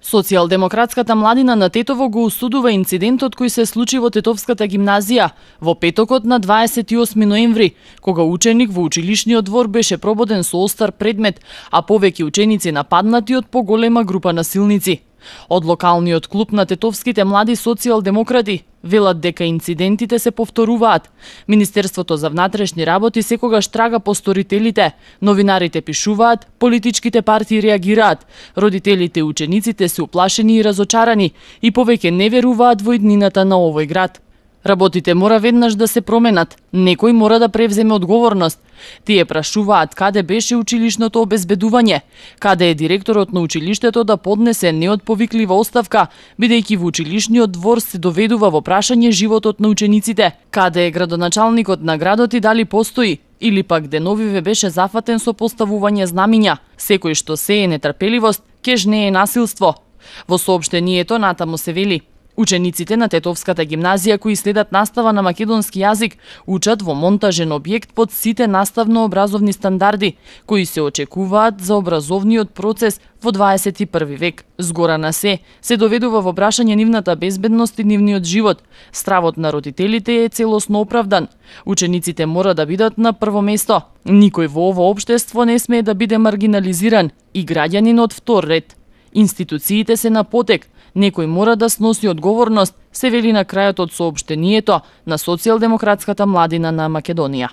Социјалдемократската младина на Тетово го осудува инцидентот кој се случи во Тетовската гимназија во петокот на 28 ноември, кога ученик во училишниот двор беше прободен со остар предмет, а повеќе ученици нападнати од поголема група насилници. Од локалниот клуб на тетовските млади социјалдемократи велат дека инцидентите се повторуваат. Министерството за внатрешни работи секогаш трага по сторителите, новинарите пишуваат, политичките партии реагираат, родителите и учениците се уплашени и разочарани и повеќе не веруваат во иднината на овој град. Работите мора веднаш да се променат. Некој мора да превземе одговорност. Тие прашуваат каде беше училишното обезбедување, каде е директорот на училиштето да поднесе неотповиклива оставка, бидејќи во училишниот двор се доведува во прашање животот на учениците, каде е градоначалникот на градот и дали постои, или пак деновиве беше зафатен со поставување знамиња. Секој што сее нетрпеливост, ќе жнее насилство. Во соопштението натаму се вели: учениците на Тетовската гимназија кои следат настава на македонски јазик учат во монтажен објект под сите наставно-образовни стандарди кои се очекуваат за образовниот процес во 21 век. Згора на се доведува во прашање нивната безбедност и нивниот живот. Стравот на родителите е целосно оправдан. Учениците мора да бидат на прво место. Никој во ово општество не смее да биде маргинализиран и граѓанин од втор ред. Институциите се на потек. Некој мора да сноси одговорност, се вели на крајот од соопштението на Социјалдемократската младина на Македонија.